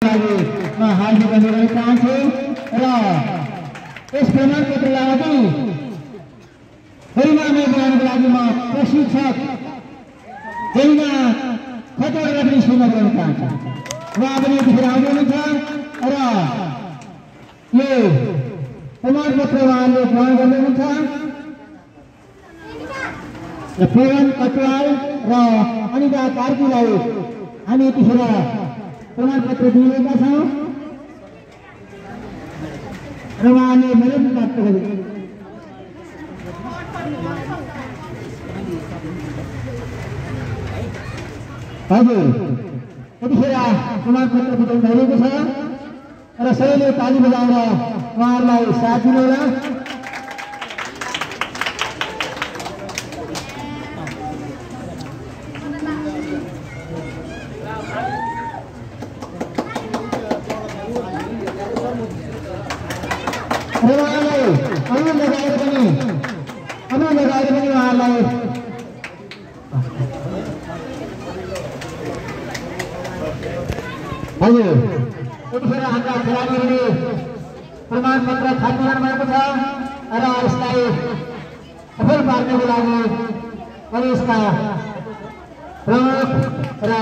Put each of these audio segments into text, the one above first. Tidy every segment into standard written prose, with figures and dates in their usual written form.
लागि म हार्दिक अनुरोध चाहन्छु र यस प्रमाणपत्रलाई अघि परिमाण बनाउनको लागि म प्रशिक्षक जैना खतोडलाई पनि सुन्न गर्न चाहन्छु। उहाँ पनि यतिखेर आउनु हुनुहुन्छ र यो प्रमाणपत्र उहाँले ग्रहण गर्नुहुन्छ र पवन कटवाल र अनिता कार्कीलाई हामी यतिखेर प्रमाणपत्र दिएका छौँ र उहाँले मेडल प्राप्त गरे। हजुर यतिखेर प्रमाणपत्र वितरण भइरहेको छ र सबैले ताली बजाएर उहाँहरूलाई साथ दिनुहोला। र उहाँलाई अनु लगाएर पनि उहाँलाई हजुर यतिखेर हाम्रा खेलाडीहरूले प्रमाणपत्र छापिरहनु भएको छ र यसलाई सफल पार्नको लागि कलेजका प्रमुख र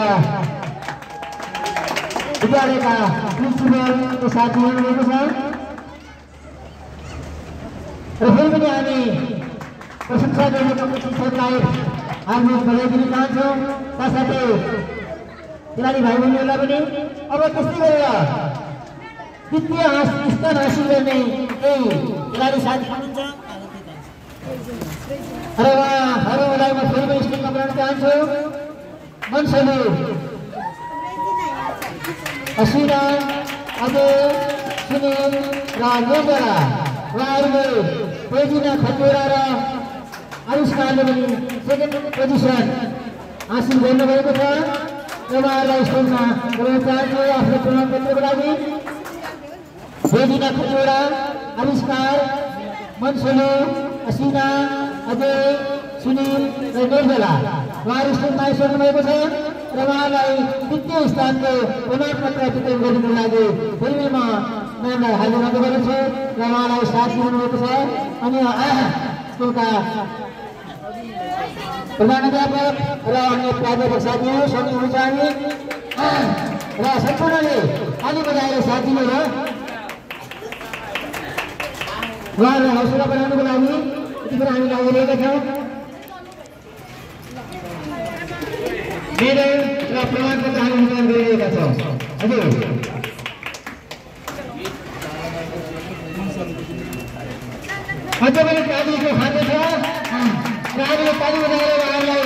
विद्यालयका प्रिन्सिपलको साथ दिनुभएको छ र फेरि पनि हामी प्रशंसा गर्ने कम्पिटिसनलाई हार्दिक बधाई दिन चाहन्छौँ। साथसाथै खेलाडी भाइ बहिनीहरूलाई पनि अब त्यस्तै गरेर द्वितीय स्थान हासिल गर्ने केही खेलाडी साथी हुनुहुन्छ र उहाँहरूलाई म फेरि पनि स्टेजमा बोलाउन चाहन्छु। मन्सले हसिना अजय सुनिल र निर्मला उहाँहरूले तेजिना खतोडा र आयुष्कारले पनि सेकेन्ड पोजिसन हासिल गर्नुभएको छ र उहाँहरूलाई स्टेजमा बोलाउन चाहन्छु आफ्नो प्रमाणपत्रको लागि। तेजिना खतोडा, आयुष्कार, मन्सले, हसिना, अजय, सुनिल र निर्मला उहाँहरू स्टेजमा आइसक्नु भएको छ र उहाँलाई द्वितीय स्थानको प्रमाणपत्र वितरण गर्नुको लागि फेरि म नामलाई हाल्ने गर्दछु र उहाँलाई साथ दिनुभएको छ। अनि स्कुलका प्रधानाध्यापक र अन्य प्राध्यापक साथीहरू सँगै हुनुहुन्छ हामी र सम्पूर्णले ताली बजाएर साथ दिनु र उहाँहरूलाई हौसला बनाउनुको लागि यतिखेर हामी लागिरहेका छौँ। मेडल र प्रमाणपत्र हामी वितरण गरिरहेका छौँ। हजुर अझ पनि तालीको खाँदो छ र हामीले ताली बजाएर उहाँहरूलाई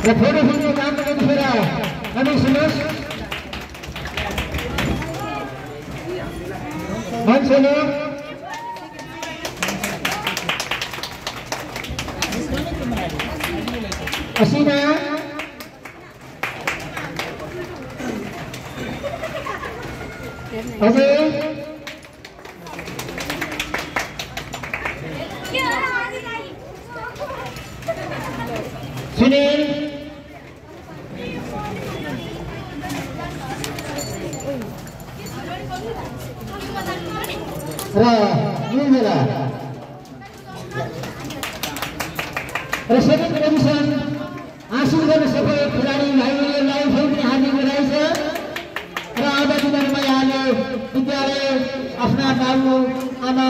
र फोटो खिच्ने काम गर्दाखेरि हामी सुन्नुहोस्। मन्सले हसिना अजय सुनिल र निर्मला र सेकेन्ड पोजिसन हासिल गर्न सफल खेलाडी भाइहरूलाई फेरि पनि हार्दिक बधाई छ र आउँदा दिनमा यहाँले विद्यालय आफ्ना बाबु आमा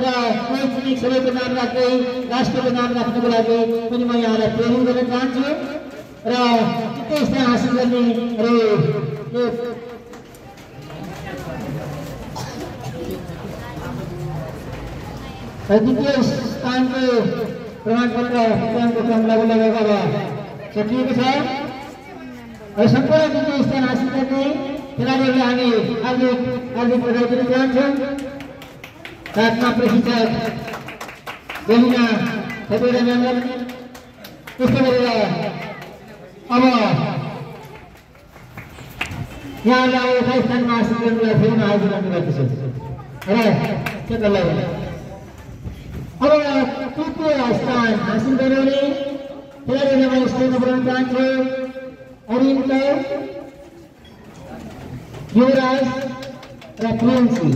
र शैक्षणिक सबैको नाम राख्दै राष्ट्रको नाम राख्नको लागि पनि म यहाँलाई प्रेरित गर्न चाहन्छु र द्वितीय स्थान हासिल गर्ने द्वितीय स्थानको प्रमाणपत्र वितरणको क्रम लगाएको सकिएको छ र सम्पूर्ण द्वितीय स्थान हासिल गर्ने खेलाडीहरूलाई हामी हार्दिक बधाई दिन चाहन्छौँ। साथमा प्रशिक्षक जमिना खतोडा म्याम त्यस्तै गरेर अब यहाँलाई यथा स्थानमा हासिल गर्नुलाई फेरि हाजिर गर्नु गर्दछु र त्यसलाई अब तृतीय स्थान हासिल गराउने खेलाडीहरूलाई म स्टेजमा बोलाउन चाहन्छु अरिन्द युवराज र प्रियंसी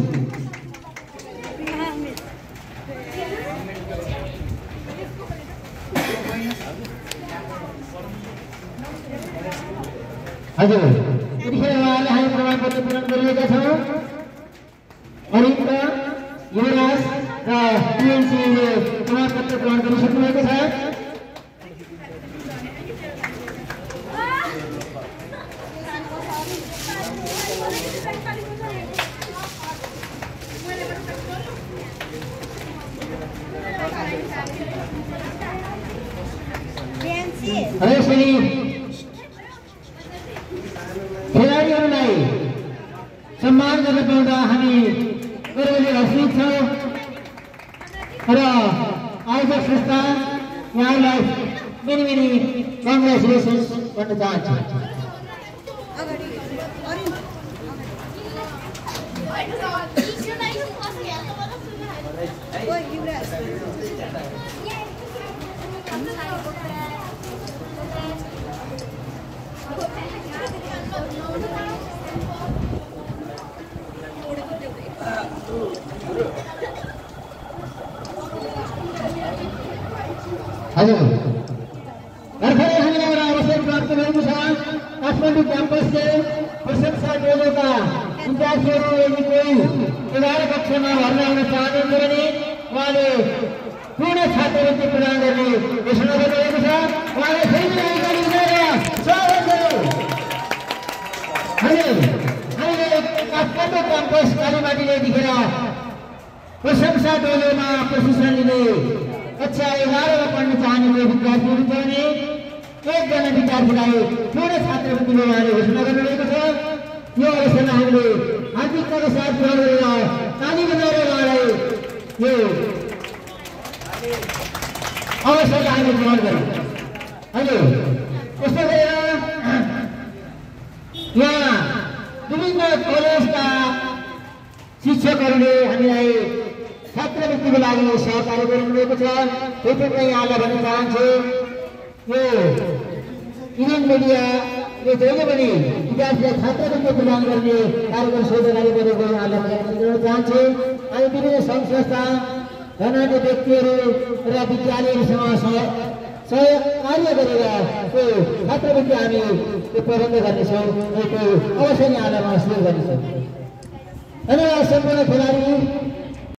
हजुर यतिखेर उहाँले हामी प्रमाणपत्र प्रदान गरिरहेका छौँ। अरिन्द युवराज र प्रियंसीले प्रमाणपत्र प्रदान गरिसक्नुभएको छ। यसरी खेलाडीहरूलाई सम्मान गर्न पाउँदा हामी गर्वले हर्षित छौँ र आयोजक संस्था यहाँलाई मेनी कङ्ग्रेचुलेसन्स भन्न चाहन्छु। हजुर भर्खरै हामीलाई एउटा अवसर प्राप्त भएको छ। काठमाडौँ क्याम्पसले प्रशंसा टोलीका विद्यार्थीहरू यदि कोही 11 कक्षामा भर्ना हुन चाहनुहुन्छ भने उहाँले पूर्ण छात्रवृत्ति प्रदान गर्ने घोषणा गर्नुभएको छ। उहाँलाई फेरि अगाडि उठाएर स्वागत गरौँ। हजुर हामीले काठमाडौँ क्याम्पस कालीमाटीले यतिखेर प्रशंसा टोलीमा प्रशिक्षण लिने कक्षा 11 मा पढ्न चाहने विद्यार्थीहरू छ भने एकजना विद्यार्थीलाई पूर्ण छात्रवृत्ति उहाँले घोषणा गर्नुभएको छ। यो अवसरमा हामीले हार्दिकताका साथ ग्रहण गरेर ताली बजाएर उहाँलाई यो अवसरलाई हामीले ग्रहण गरौँ। हजुर यस्तो गरेर यहाँ विभिन्न कलेजका शिक्षकहरूले हामीलाई छात्रवृत्तिको लागि सहकार्य गर्नुभएको छ। त्यसैले यहाँलाई भन्न चाहन्छु यो इभेन्ट मिडियाले जहिले पनि विद्यार्थीलाई छात्रवृत्ति प्रदान गर्ने कार्यक्रम सोधकारी गरेको यहाँलाई गर्न चाहन्छु। हामी विभिन्न सङ्घ संस्था धनाढ्य व्यक्तिहरू र विद्यालयहरूसँग सहकार्य गरेर त्यो छात्रवृत्ति हामी त्यो प्रबन्ध गर्नेछौँ। त्यो अवश्य यहाँलाई महसुस गर्नेछौँ। धन्यवाद सम्पूर्ण खेलाडी।